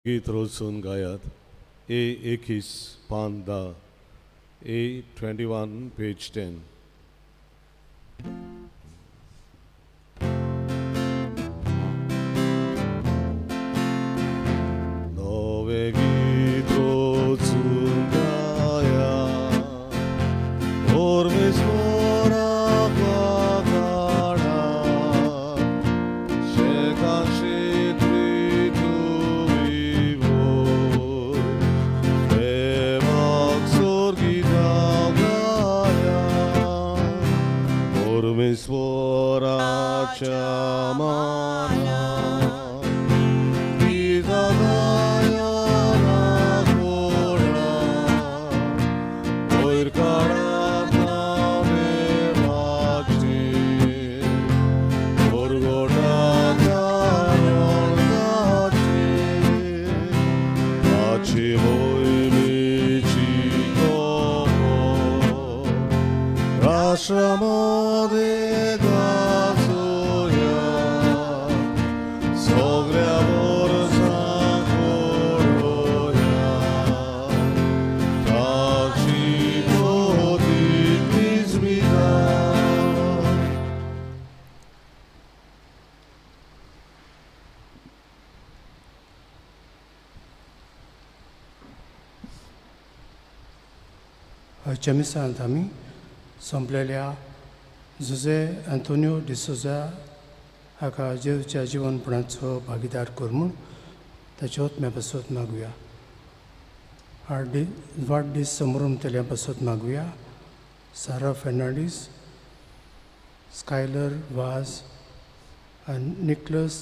गीत रचून गायात. ए 21 पान 10, ए 21 पेज 10. नवें गीत रचून गायात, परमेश्वराक वाखाणात, शेकानशेक पृथ्वी वयर, देवाक स्वर्गितां गायात, परमेश्वराच्या मानात, गीतां गाया वाखाणात, वयर काडात नांव देवाचें, परगटात ताचें, ताचे मोहिमेची खबर राष्ट्रां मदें गाजोवया, सगळ्या वर्सांक कळोवया, ताची प्रतिक विस्मिता. आयच्या मिसांत आमी सोंपलेल्या जुजे आंतोनियो डिसोजा हाका जेजूच्या जिवनपणाचो भागीदार कर म्हूण ताच्या आत्म्या पासत मागुया. वाडदीस समोरून पासत मागुया. सारा फेर्नांडीस, स्कायलर वाज आनी निकलस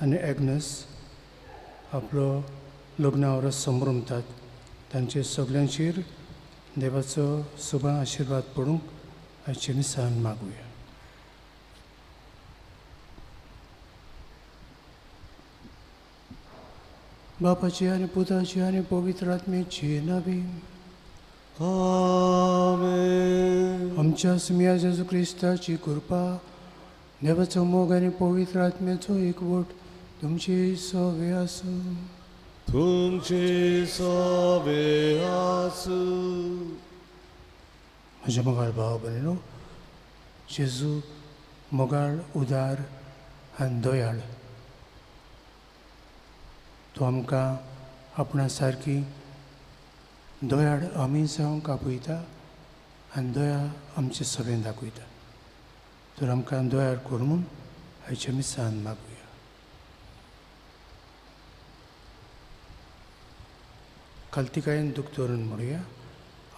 आनी एग्नस आपलो लग्ना वरस समरुमतात. तांचे सगल्यांचेर देवाचो सुबा आशिर्वाद पडूंक आयचे मिसान मागुया. बापाची आनी पुताची आनी पवित्र आत्म्याची नांवी. आमेन. आमच्या सुमया जेजू क्रिस्ताची कृपा, देवाचो मोग आनी पवित्र आत्म्याचो एकवट तुमची सवे आसूं. तुमचे सवे आसूं. म्हज्या मोगाळ भाव भयणीनो, जेजू मोगाळ, उदार आनी दयाळ. तो आमकां आपणा सारकी दयाळ आमी जावंक आपयता आनी दया आमचे सभेन दाखयता. तर आमकां दयाळ कर म्हूण आयच्या मिसान मागुया. कालतिकायेन दुख धरून म्हणुया.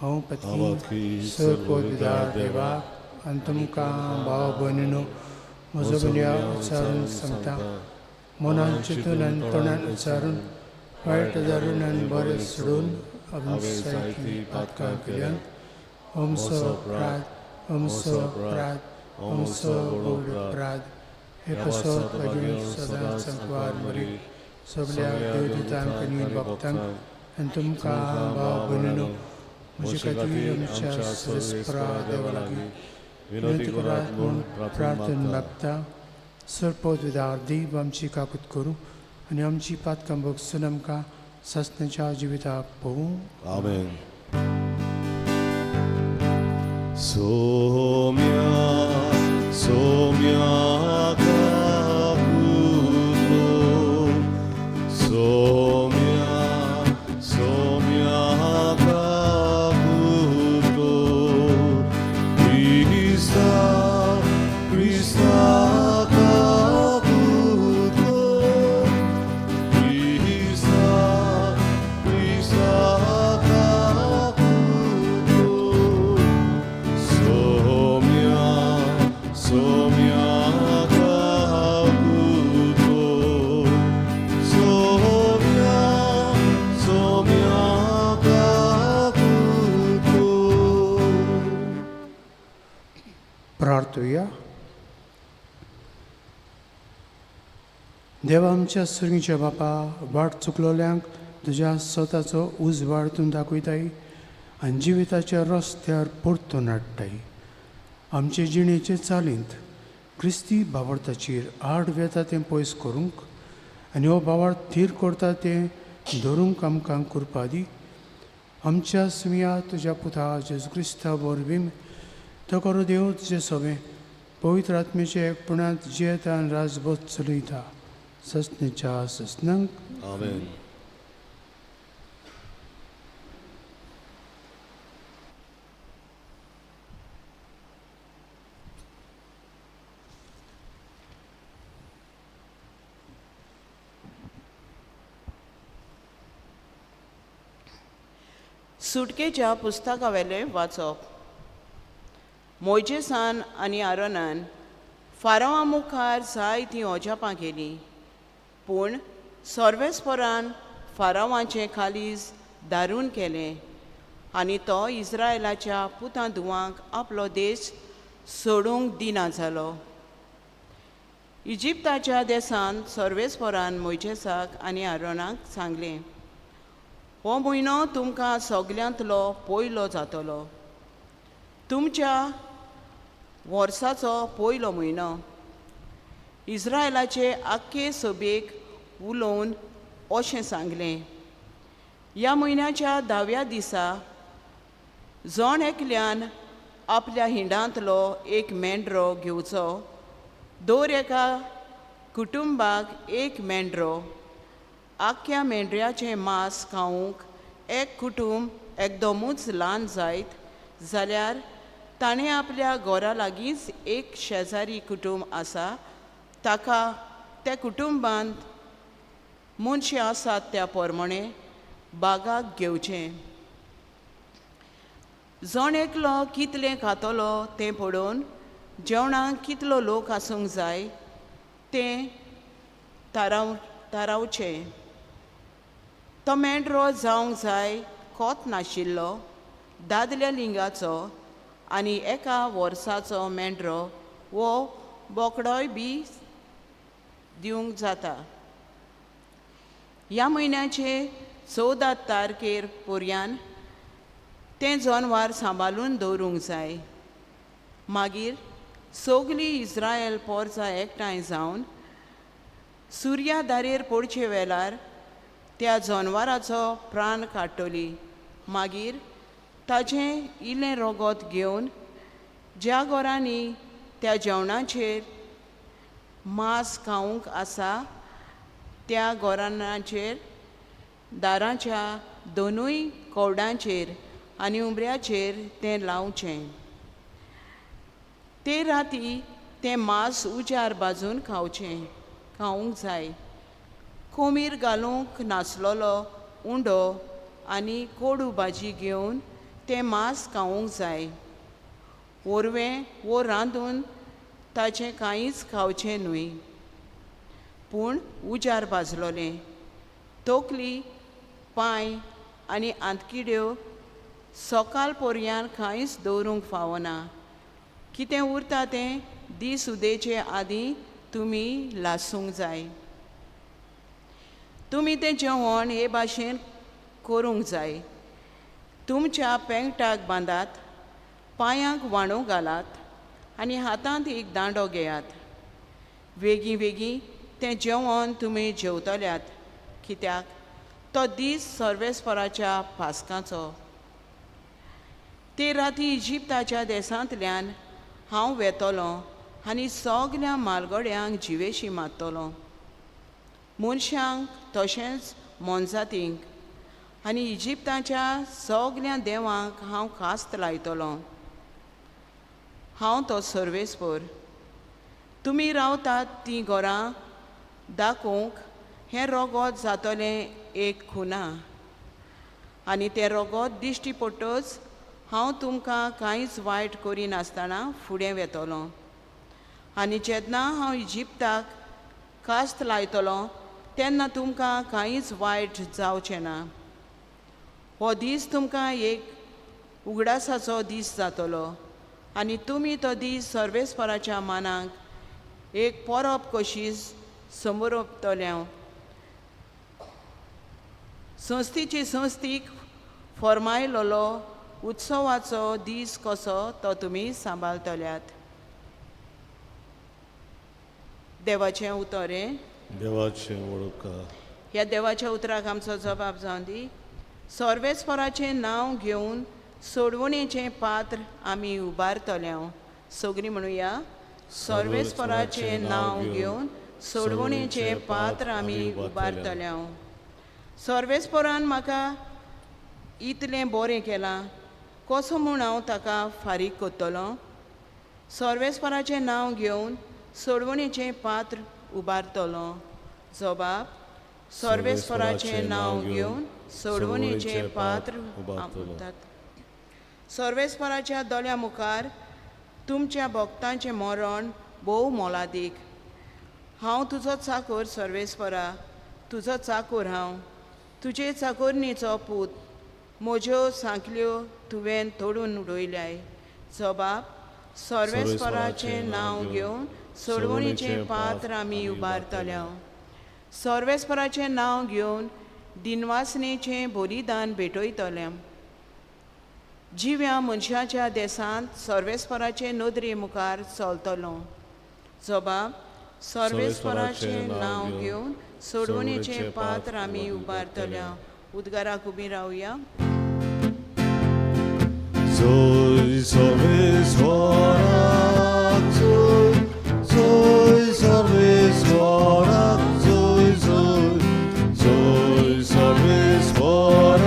हांव पती सर्वोविदार देवाक आनी तुमकां भाव भयणीनो म्हजो गुन्यांव उच्चारून सांगता. मनान चिंतून आनी तोंडान उच्चारून, वायट धरून आनी बरें सोडून हांवें जायतीं पातकां केल्यात. अमसो अपराध, अमसो अपराध, अमसो व्हड अपराध. हे पासत भगिनी सदांच संकवार मरी, सगल्या देवदूतांक आनी भक्तांक आनी तुमकां भाव भयणीनो म्हजे खातीर आमच्या सर्वेस्परा देवा लागीं विनंती करात म्हूण प्रार्थना मागता. सर्पोद्विदार देव आमची काकूत करूं आनी आमची पातकां भोगसून आमकां सासणाच्या जिविताक पळोवं. आमेन. सोम्या सोम्या काकुलो, सोम्या सोम्या काकुलो, क्रिस्ता क्रिस्ता काकुलो, क्रिस्ता क्रिस्ता काकुलो, सोम्या सोम्या काकुलो, सोम्या सोम्या काकुलो. प्रार्थुया. देवा आमच्या सुर्गीच्या बापा, वाट चुकलोल्यांक तुज्या स्वताचो उजवाड तूं दाखयताय आनी जिविताच्या रस्त्यार परतून हाडटाय. आमचे जिणेचे चालींत क्रिस्ती भावार्थाचेर आड वेता तें पयस करूंक आनी हो भावार्थ थीर करता तें धरूंक आमकां कृपा दी. आमच्या सुमया तुज्या पुता जेजू क्रिस्ता वरवीं तो करो देव तुजें सोबें पवित्र आत्मेचे एकपणांत जियेता आनी राजबोध चलयता ससनेच्या ससनांक. आमेन. सुटकेच्या पुस्तकावेलें वाचप. मोयजेसान आनी आरोनान फारावा मुखार जायतीं अजापां केलीं, पूण सर्वेस्परान फारावाचें खालीज दारून केलें आनी तो इस्रायलाच्या पुतां धुवांक आपलो देश सोडूंक दिना जालो. इजिप्ताच्या देशांत सर्वेस्परान मोयजेसाक आनी आरोनाक सांगलें, हो म्हयनो तुमकां सगल्यांतलो पयलो जातलो, तुमच्या वर्साचो पयलो म्हयनो. इस्रायलाचे आख्खे सभेक उलोवन अशें सांगलें, ह्या म्हयन्याच्या धाव्या दिसा जण एकल्यान आपल्या हिंडांतलो एक मेंढरो घेवचो, दर एका कुटुंबाक एक मेंढरो. आख्ख्या मेंढऱ्याचें मांस खावंक एक कुटूंब एकदमूच ल्हान जायत जाल्यार ताणें आपल्या घरा लागींच एक शेजारी कुटूंब आसा ताका त्या कुटुंबांत मनशां आसात त्या प्रमाणे बागाक घेवचें. जण एकलो कितलें खातलो तें पळोवन जेवणाक कितलो लोक आसूंक जाय तें थारावचें. तो मेंढरो जावंक जाय कोत नाशिल्लो दादल्या लिंगाचो आनी एका वर्साचो मेंढरो वो बोकडोय बी दिवंक जाता. ह्या म्हयन्याचे 14 तारखेर पर्यान तें जनवार सांबाळून दवरूंक जाय. मागीर सगली इस्रायल पोरसां एकठांय जावन सुर्या दारेर पडचे वेळार त्या जनवाराचो प्राण काडटली. मागीर ताजें इल्लें रगत घेवन ज्या घरांनी त्या जेवणाचेर मांस खावंक आसा त्या घरांचेर दाराच्या दोनूय कवडांचेर आनी उमऱ्याचेर तें लावचें. ते राती तें मांस उजार बाजून खावचें खावंक जाय. कोमीर घालूंक नासलेलो उंडो आनी कोडू भाजी घेवन तें मांस खावंक जाय. वरवें वो रांदून ताचें कांयच खावचें न्हय, पूण उजार भाजलोलें तकली पांय आनी आंतकिड्यो सकाळ पर्यान कांयच दवरूंक फावना. कितें उरता तें दीस उदेचे आदीं तुमी लासूंक जाय. तुमी तें जेवण हे भाशेन करूंक जाय. तुमच्या पेंगटाक बांदात, पांयांक वाणो घालात आनी हातांत एक दांडो घेयात. वेगीं वेगीं तें जेवण तुमी जेवतल्यात, कित्याक तो दीस सर्वेस्पराच्या पास्काचो. ते राती इजिप्ताच्या देशांतल्यान हांव वेतलो आनी सगल्या मालगड्यांक जिवेशी मारतलो, मनशांक तशेंच मोनजातींक, आनी इजिप्ताच्या सगल्या देवांक हांव कास्त लायतलो. हांव तो सर्वेस्पर. तुमी रावतात तीं घरां दाखोवंक हें रगत जातलें एक खुना, आनी तें रगत दिश्टी पडटच हांव तुमकां कांयच वायट करिनासतना फुडें वेतलो. आनी जेन्ना हांव इजिप्ताक कास्त लायतलो तेन्ना तुमकां कांयच वायट जावचें ना. हो दीस तुमकां एक उगडासाचो दीस जातलो आनी तुमी तो दीस सर्वेस्पराच्या मानाक एक परब कशी समोरपतल्या. संस्थेची संस्थीक फर्मायलोलो उत्सवाचो दीस कसो तो तुमी सांबाळतल्यात. देवाचें उतर हें. देवाचें वळख. ह्या देवाच्या उतराक आमचो जबाब जावं दी. सर्वेस्पराचें नांव घेवन सोडवणेचें पात्र आमी उबारतले. सगळीं म्हणुया, सर्वेस्पराचें नांव घेवन सोडवणेचें पात्र आमी उबारतले. सर्वेस्परान म्हाका इतलें बरें केलां, कसो म्हूण हांव ताका फारीक करतलो? सर्वेस्पराचें नांव घेवन सोडवणेचें पात्र उबारतलो. जबाब, सर्वेस्पराचें नांव घेवन सोडवणेचें पात्र उबारतात. सर्वेस्पराच्या दोळ्या मुखार तुमच्या भक्तांचें मरण भोव मोलादीक. हांव तुजो चाकोर सर्वेस्परा, तुजो चाकोर हांव, तुजे चाकोरणीचो पूत. म्हज्यो सांकल्यो तुवें तोडून उडयल्याय. जबाब, सर्वेस्पराचें नांव घेवन सोडवणेचें पात्र आमी उबारतले. सर्वेस्पराचें नांव घेवन दिनवासनेचें बलिदान भेटयतले. जिव्या मनशाच्या देसांत सर्वेस्पराचे नदरे मुखार चलतलो. जबाब, सर्वेस्पराचें नांव घेवन सोडवणेचें पात्र आमी उबारतले. उद्गाराक उबी रावया. Soy सर्वेस्पराक जोय, जोय सर्वेस्पराक जोय, जोय, जोय सर्वेस्पराक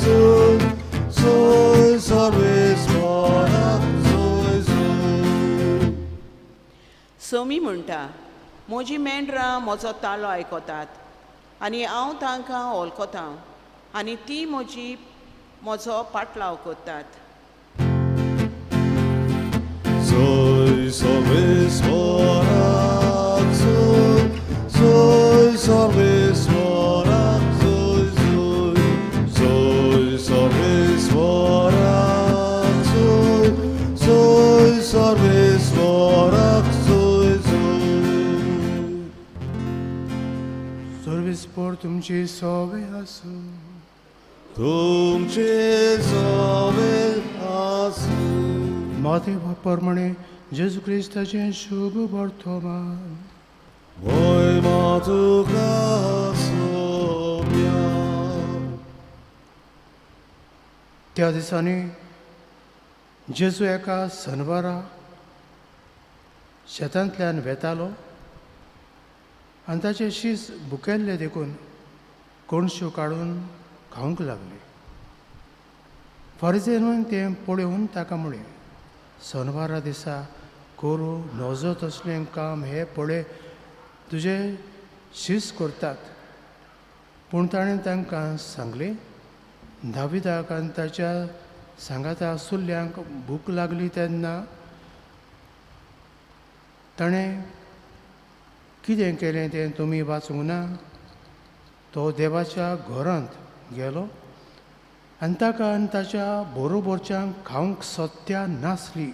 जोय, जोय सर्वेस्पराक जोय, जोय. सोमी म्हणटा, म्हजी मेंढरां म्हजो तालो आयकतात आनी हांव तांकां वळखतां आनी ती म्हजी म्हजो पाटलाव करतात. Soy सर्वेस्पराक जोय, जोय सर्वेस्पराक जोय, जोय, जोय सर्वेस्पराक जोय, जोय सर्वेस्पराक जोय, जोय. सर्वेस्पर तुमची सोवे आसूं. तुमचे सोवे आसूं. माते प्रमाणे जेजू क्रिस्ताचें शुभ वर्तमान. मोय तुका सोम्या. त्या दिसांनी जेजू एका सनवारा शेतांतल्यान वेतालो आनी ताचे शीस भुकेल्ले देखून कोणश्यो काडून खावंक लागले. फरिजेनून तें पळोवन ताका म्हळें, सनवारा दिसा करूं नजो तसलें काम हें पळय तुजे शीस करतात. पूण ताणें तांकां सांगलें, दाविदाक आनी ताच्या सांगाता आसुल्ल्यांक भूक लागली तेन्ना ताणें कितें केलें तें तुमी वाचूंक ना? तो देवाच्या घरांत गेलो आनी ताका आनी ताच्या बरोबरच्यांक खावंक सत्या नासली,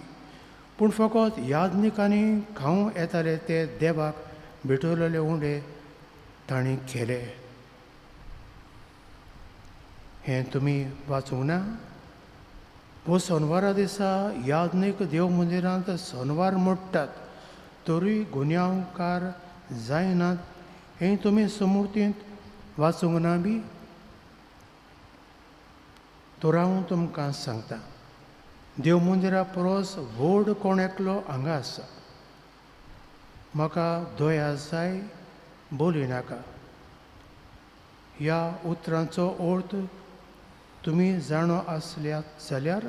पूण फकत याज्ञिकांनी खावंक येताले ते देवाक भेटवलेले उंडे तांणी केले. हें तुमी वाचूंक ना? हो सनवारा दिसा याज्ञीक देव मंदिरांत सनवार मोडटात तरूय गुन्यांवकार जायनात हें तुमी समूर्तींत वाचूंक ना बी? तर हांव तुमकां सांगता, देव मंदिरा परस व्हड कोण एकलो हांगा आसा. म्हाका दया जाय बोली नाका. ह्या उतरांचो अर्थ तुमी जाणो आसल्यात जाल्यार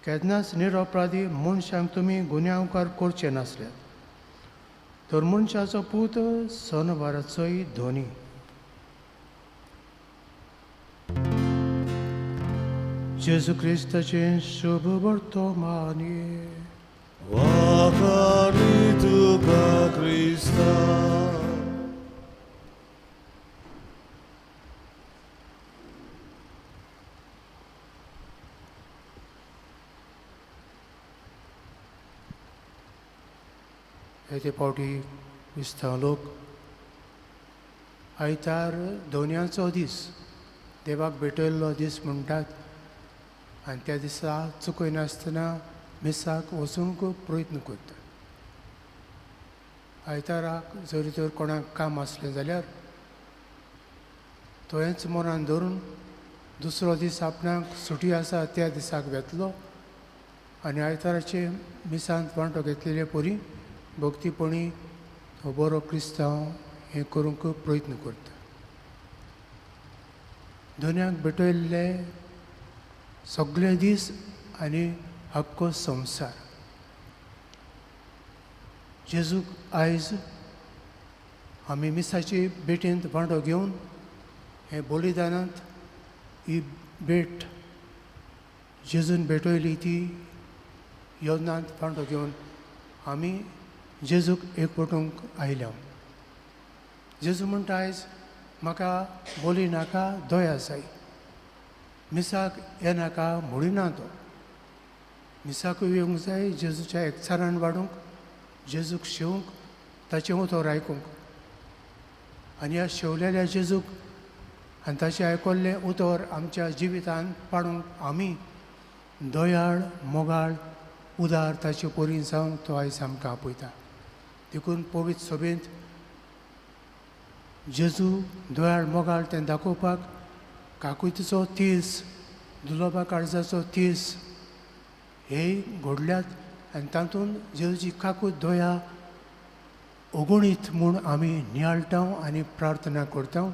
केन्नाच निरपराधी मनशांक तुमी गुन्यांवकार करचे नासल्यात. तर मनशाचो पूत सनवाराचोय धनी. जेजू क्रिस्ताचें शुभ वर्तमान. वाखाणी तुका क्रिस्ता. हे फावटी क्रिस्तांव लोक आयतार दोनयांचो दीस, देवाक भेटयल्लो दीस म्हणटात आनी त्या दिसा चुकयनासतना मिसाक वचूंक प्रयत्न करतात. आयताराक जरी तर कोणाक काम आसलें जाल्यार तो हेंच मनान धरून दुसरो दीस आपणाक सुटी आसा त्या दिसाक वेतलो आनी आयताराचे मिसांत वांटो घेतलेले परी भक्तीपणी तो बरो क्रिस्तांव हें करूंक प्रयत्न करता. दोनयाक भेटयल्ले सगळे दीस आनी हक्को संवसार. जेजूक आयज आमी मिसाचे भेटेंत वांटो घेवन हे बलिदानांत ही भेट जेजून भेटयली ती योजनांत वांटो घेवन आमी जेजूक एकवटूंक आयल्या. जेजू म्हणटा आयज म्हाका बोली नाका दया जाय, मिसाक येनाका म्हणिना तो. मिसाकूय येवंक जाय जेजूच्या एकचारान वाडूंक, जेजूक शेवंक, ताचें उतर आयकूंक. आनी ह्या शेवलेल्या जेजूक आनी ताचें आयकल्लें उतर आमच्या जिवितांत पाडूंक आमी दयाळ मोगाळ उदार ताचे परी जावंक तो आयज आमकां आपयता. देखून पवित्र सभेंत जेजू दयाळ मोगाळ तें दाखोवपाक काकुतीचो तीस, दुलोबा काळजाचो तीस हे घडल्यात आनी तातूंत जेजूची काकूत दया अगुणीत म्हूण आमी नियाळटा आनी प्रार्थना करता.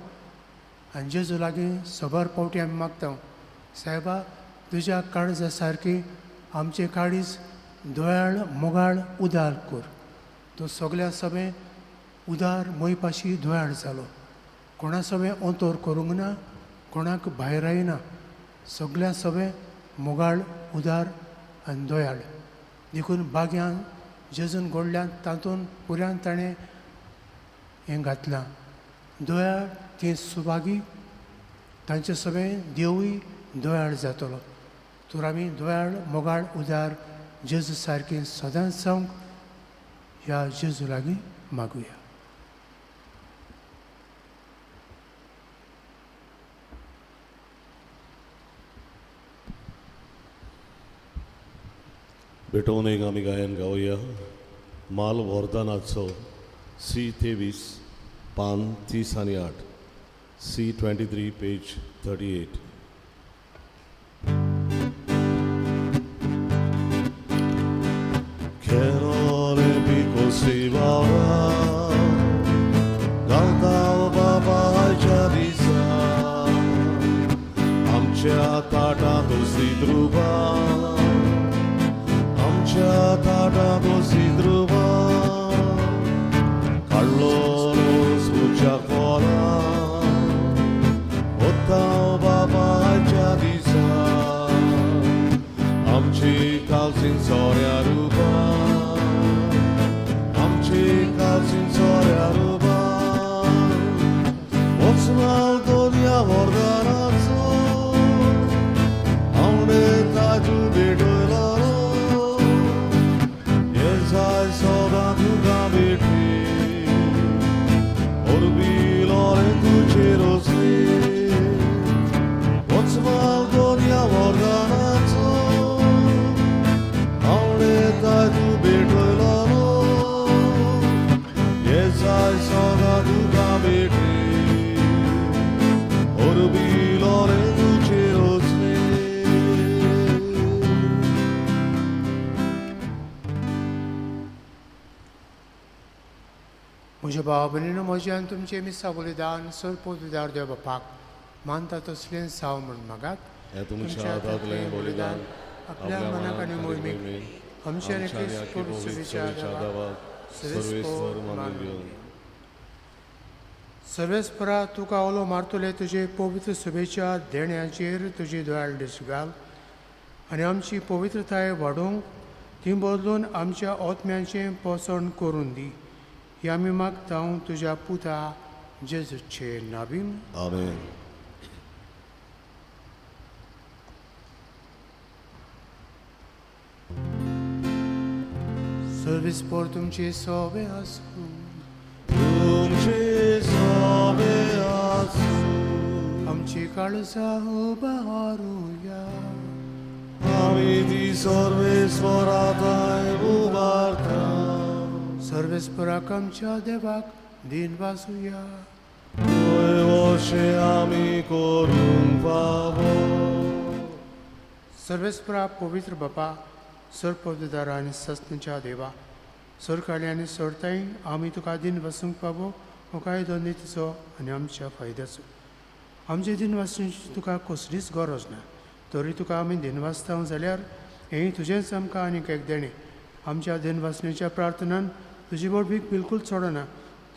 आनी जेजू लागीं सबर पावटी आमी मागता, सायबा तुज्या काळजा सारकी आमचें काळीज दयाळ मोगाळ उदार कर. तो सगल्या सभें उदार मोयपाशी दयाळ जालो, कोणा सभें अंतर करूंक ना, कोणाक भायर आयना, सगल्या सभें मोगाळ उदार आनी दयाळ. देखून बाग्यान जेजून घडल्यान तातूंत पुऱ्यान ताणें हें घातलां, दयाळ ती सुभागी तांचे सगळें देवूय दयाळ जातलो. तर आमी दयाळ मोगाळ उदार जेजू सारकें सदांच जावंक ह्या जेजू लागीं मागुया. भेटोवन एक आमी गायन गावया माल वरदानाचो सी 23 पान 30 आनी 8, सी 23 पेज 38. केरोले पिको सिवारा गावताव बाबाच्या दिसा आमच्या ताटांत ध्रुवा, आमच्या ताटांत ध्रुवा काडलो रोस उच्या कोला ओताव बाबाच्या दिसा आमची कालसीन सोऱ्या रुपा, आमची कालसीन सोऱ्या रुपा वचमाल दोनया वरदानाचो आवडे ताजू भेटयलो येसाय सदां तुका भेटी ओरबिलोरे तुजे रोसली वचमाल दोनया वरदानाचो आवडे ताजू भेटयलो येसाय सदां तुका भेटी ओरबिलोरे तुजे रोसली. म्हज्या भाव भयणीनो, म्हजें आनी तुमचें मिसा बलिदान सर्वपोदार देव बापाक मानता तसलें साव म्हूण मागात. हें तुमच्या हातांतलें बलिदान आपल्या मनाक आनी मोहिमेक आमच्या आनी क्रिस्त पवित्र देवाक सर्वेस्पर मानून घेवन. सर्वेस्परा तुका ओलो मारतले तुजे पवित्र सभेच्या देण्याचेर तुजी दयाळ दीस घाल आनी आमची पवित्रताय वाडोवंक ती बदलून आमच्या आत्म्यांचें पोसण करून दी. ही आमी मागता तुज्या पुता जेजूचे नाबीन. आमेन. सर्वेस्पर तुमचे सोबे आसूं. तुमचे सोबे आसूं. आमची काळजां उबारुया. आमी ती सर्वेस्पराथाय उबारता. सर्वेस्पराक आमच्या देवाक दिन वाजुया. वय आमी करूंक फावो. सर्वेस्परा पवित्र बापा, सर पवित्रदारा आनी सस्नच्या देवा, सरकाळी आनी सोडताय आमी तुका दिन वसूंक पावो हो कायदो नितीचो आनी आमच्या फायद्याचो. आमचे दिन वाचूंची तुका कसलीच गरज ना, तरी तुका आमी दिन वाचता जाल्यार हें तुजेंच आमकां आनीक एक देणें. आमच्या दिन वाचण्याच्या प्रार्थनान तुजी व्हडवीक बिलकूल सोडना,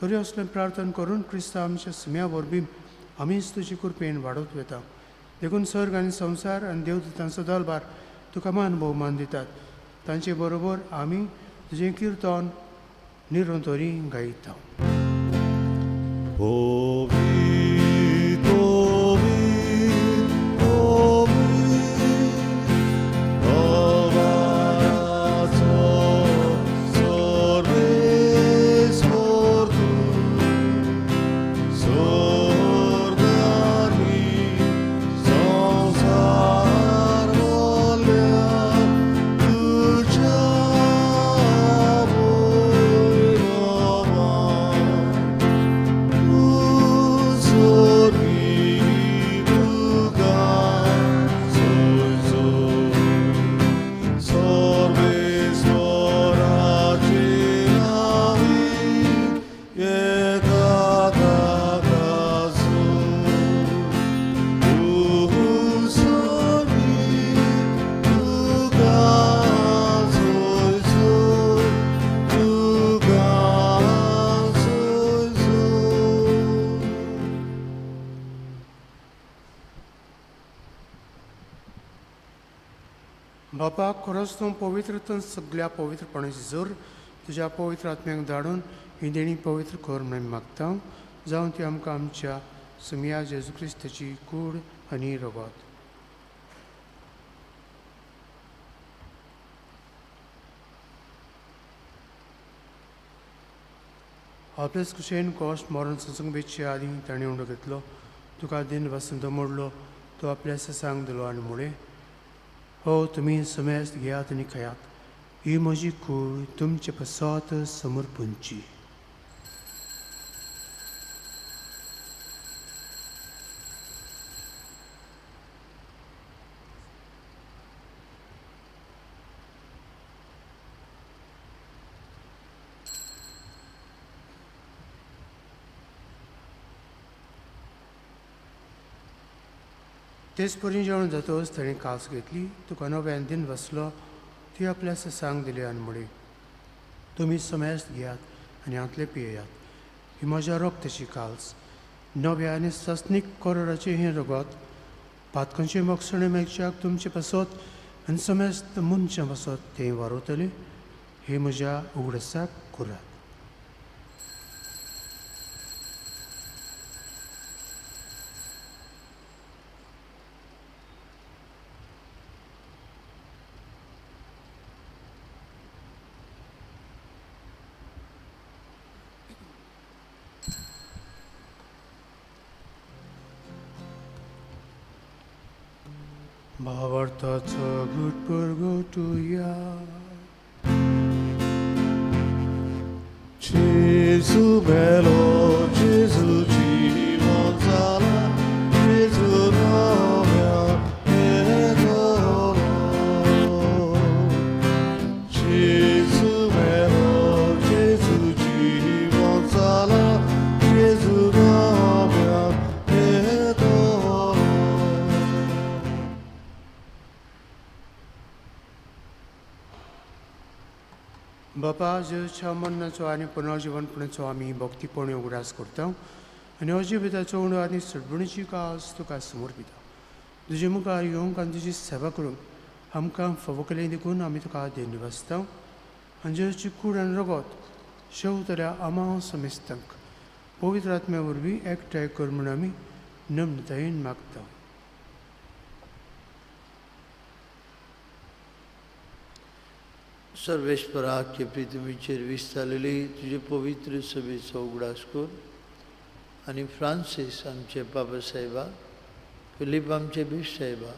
तरी असलें प्रार्थना करून क्रिस्तांव आमच्या सुम्या वरवीं आमीच तुजी कृपेन वाडत वता. देखून सर्ग आनी संवसार आनी देवदूतांचो दलबार तुका मान भोवमान दितात. तांचे बरोबर आमी तुजें किर्तन निरंतरी गायता. बापा, खरोच तूं पवित्र सगळ्या पवित्रपणाची जोर तुज्या पवित्र आत्म्याक धाडून ही देणी पवित्र कर म्हणून मागता, जावन ती आमकां आमच्या सुमिया जेजू क्रिस्ताची कूड आनी रगत. आपलेच कुशेन कश्ट मरण सोंसूंक वेचचे आदीं ताणें उंडो घेतलो, तुका दिन वसंत मोडलो, तो आपल्या ससांक दिलो आनी म्हळें, हो तुमी समेस्त घेयात आनी खायात, ही म्हजी कूड तुमचे पसात समर्पणची. तेच परी जेवण जातकच ताणें कास घेतली, तुका नव्यान दिन बसलो, ती आपल्या ससांक दिली आनी म्हळें, तुमी समेस्त घेयात आनी हांतलें पियेयात, ही म्हज्या रक्ताची काल्स, नव्या आनी सस्नीक करोराचें हें रगत पातकांचे मोगसणे मेळच्याक तुमचे पासत आनी समेस्त मनशां पासत तें वारवतलें. हें म्हज्या उगडासाक करात. भावार्थाचो गुट परगटुया. Gesù bello, Gesù जीवन जाला, Gesù नव्या येतलो. Gesù bello, Gesù जीवन जाला, Gesù नव्या येतलो. बापा, जेजूच्या मरणाचो आनी पुनर्जिवनपणाचो आमी भक्तीपणे उगडास करता आनी अजिविताचो उणो आनी सडबणीची कास तुका समर्पिता. तुजे मुखार येवंक आनी तुजी सेवा करूंक आमकां फावो केलें देखून आमी तुका धन्यवाद. आनी जेजूची कूड आनी रगत शेवतल्या आमा समेस्तांक पवित्र आत्म्या वरवीं एकठांय कर म्हूण आमी नम्रतायेन मागता. सर्वेश्वराचे पृथ्वीचेर विस्तारलेली तुजे पवित्र सभेचो उगडास कर आनी फ्रांसीस आमचे बाबा साहेबा, फिलीप आमचे बीश साहेबा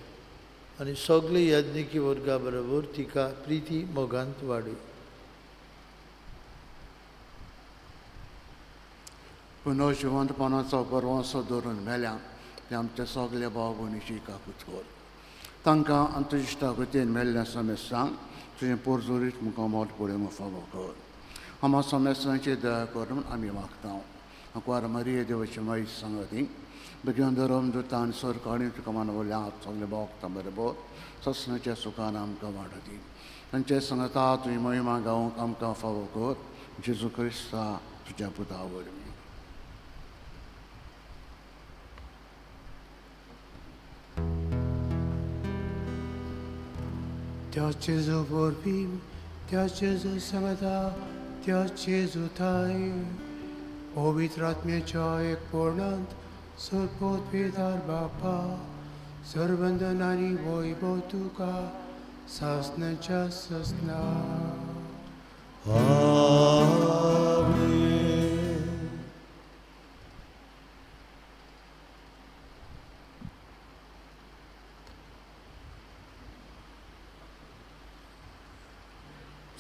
आनी सगळे याज्ञिकी वर्गा बरोबर तिका प्रिती मोगांत वाडय. पुनर्जिवंतपणाचो बरवंसो दवरून मेल्या ते आमच्या सगल्या भाव भयणीची काकूत कर. तांकां आनी तुज्या इश्टा गतीन मेल्ल्या समेस्तांक तुजें पोरजोरीत मुखार मोट पळोवंक फावो कर. आमा समेस्तांची दया कर म्हूण आमी मागता. आंकवार मारिये देवाची माई सांगती बेगीन धरम दुतान सरकारी तुका मानवल्या सगळे भोगता बरोबर ससनाच्या सुखान आमकां वाडती तांचे सांगता तुजी महिमा गावंक आमकां फावो कर. जेजू क्रिस्ता तुज्या पुता वरवीं. त्या जेजू वरवीं, त्या जेजू सांगता, त्या जेजू थाय पवित्र आत्म्याच्या एकपणांत सर्वोत्पेदार बापा सर्वंदन आनी वैभव तुका सासनाच्या ससना. आमेन.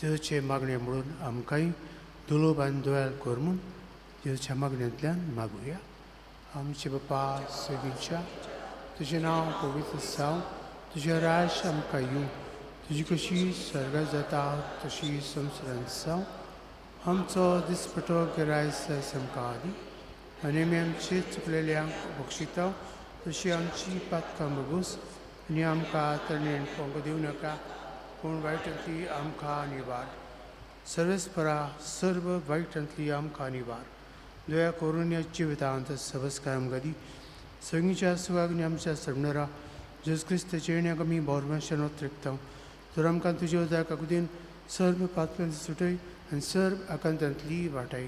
जेजूचे मागणे म्हणून आमकांय दुलोब आनी दोयाल कर म्हूण जेजूच्या मागण्यांतल्यान मागुया. आमचे बापा सगळींच्या तुजें नांव पवित्र जावं, तुजें राज्य आमकां येवं, तुजी कशी स्वर्गात जाता तशी संवसारांत जावं. आमचो दिसपटो गिरायस आमकां दी आनी आमी आमचे चुकलेल्यांक बक्षिता तशी आमची पातकां भोगूस आनी आमकां तरणेन पोंग दिवं नाका, पूण वायटांतली आमकां निवार. सर्वेस्परा सर्व वायटांतली आमकां निवार. दया करून ह्या जिवितांत सबस्कार आमकां दी. सगळींच्या सुवागनी आमच्या सरणारा जेजू क्रिस्ताचे येण्याक आमी बोरमाशान त्रिकता. तर आमकां तुज्या उदक अगदीन सर्व पातळ्यांत सुटय आनी सर्व आकांतांतली वाटाय.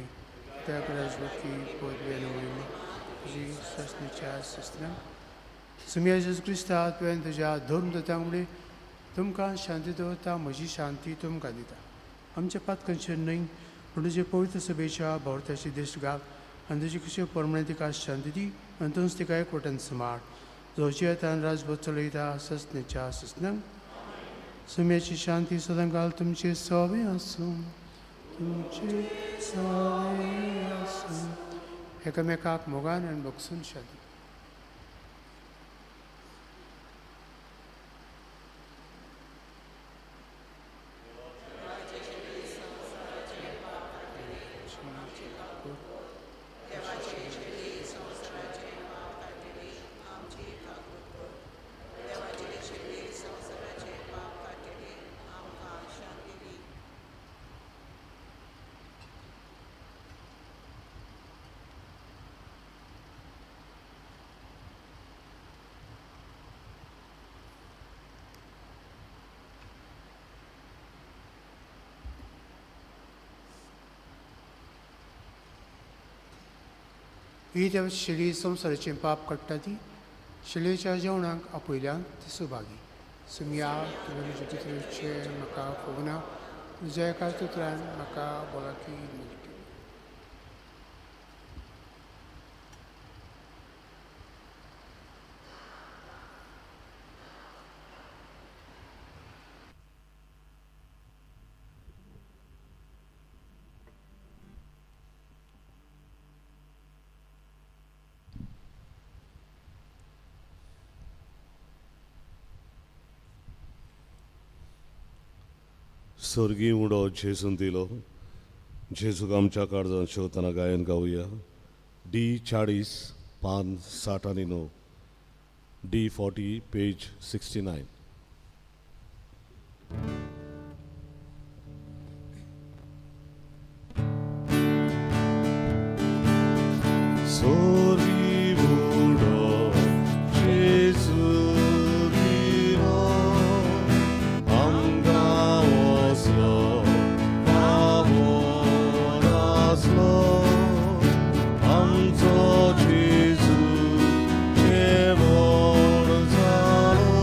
त्या राजवटी पदवी तुजी ससनेच्या ससना सुमिया जेजू क्रिस्ता तुवें तुज्या धर्म दत्तांक म्हणलें, तुमकां शांती दवरता, म्हजी शांती तुमकां दिता. आमच्या पातकांचेर न्हय पूण तुजे पवित्र सभेच्या भोंवताची दिश्ट घाल आनी तुजी कशी प्रमाणे तिका शांती दी आनी तूंच तिका एकवटान सुमार जो जियेतान राजभोत चलयता ससनेच्या ससनांक. सुम्याची शांती सदां घाल तुमचे सोवे आसूं, तुमचे सोवे आसूं. एकामेकाक मोगान आनी बगसून शांती. ही त्या शिली संवसाराचें पाप काडटा ती शिलेच्या जेवणाक आपयल्यान ती सुभागी. सुमया तुवें म्हजे भितरचें म्हाका फोगना, तुज्या एका तुत्रान म्हाका भलायकी मेळटली. स्वर्गीय उडो जेजून दिलो. जेजूक आमच्या काळजान शेवतना गायन गावया. डी 40 पान 60 आनी 9, डी 40 पेज 69. स्वर्गीय उडो जेजू दिलो, आमकां वसलो फावो नासलो, आमचो जेजू जेवण जालो.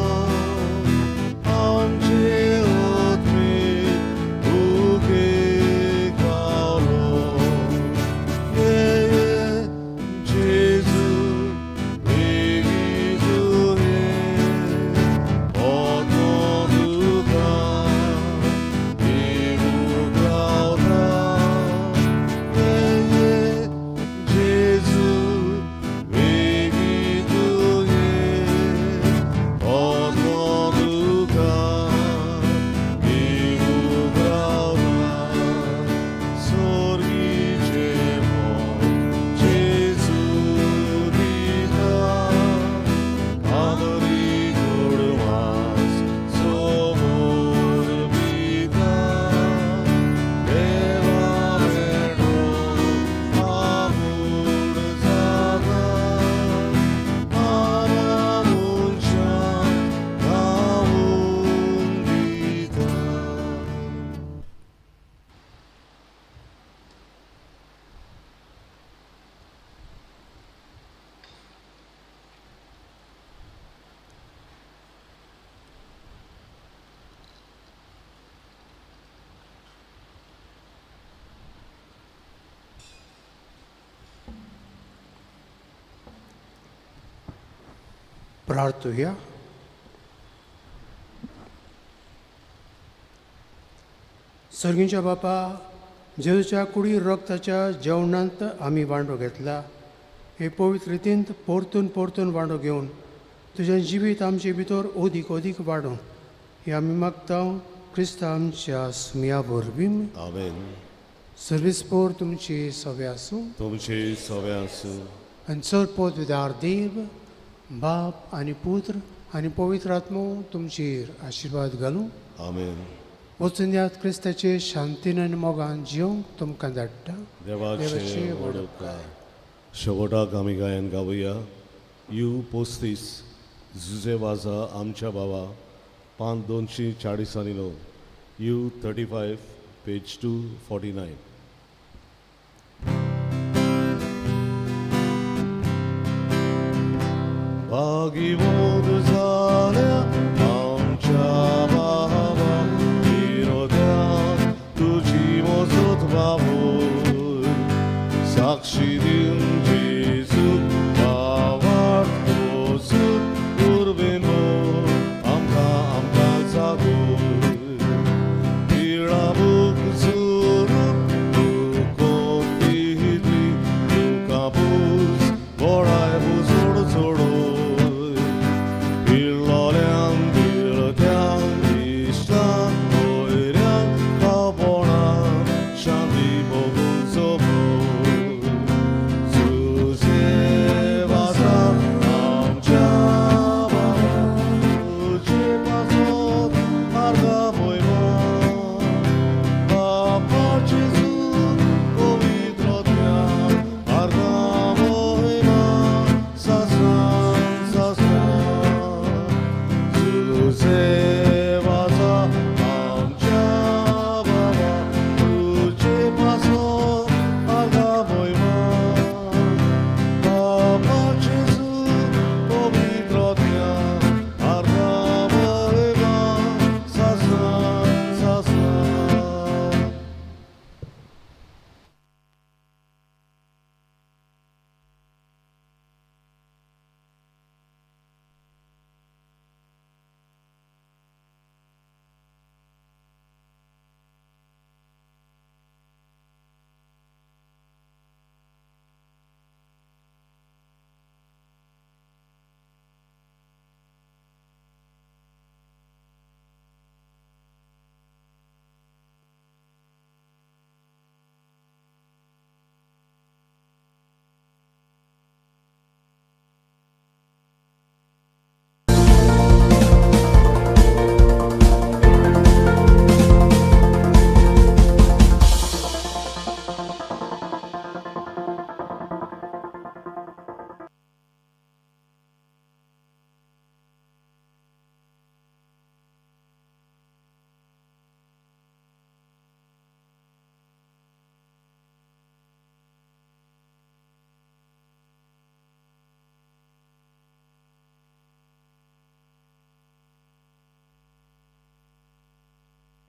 प्रार्थुया. सर्गींच्या बापा, जेजूच्या कुडी रक्ताच्या जेवणांत आमी वांटो घेतला. हे पवित्र रितींत परतून परतून वांटो घेवन तुजें जिवीत आमचे भितर अदीक अदीक वाडोवं हे आमी मागता, क्रिस्त आमच्या सुमया वरवीं. आमेन. सर्वीस पोर तुमची सवे आसूं. तुमचे सवे आसूं. आनी चड पदवीदार देव बाप आनी पुत्र आनी पवित्र आत्मो तुमचेर आशिर्वाद घालूं. आमेन. वचून यात, क्रिस्ताचे शांतीन आनी मोगान जिवंक तुमकां धाडटा. देवाचे देवाचे व्हड उपकार. शेवटाक आमी गायन गावया you 35, Jose वाजा आमच्या बाबा, पान 249, U 35, page 249. भागिवंत.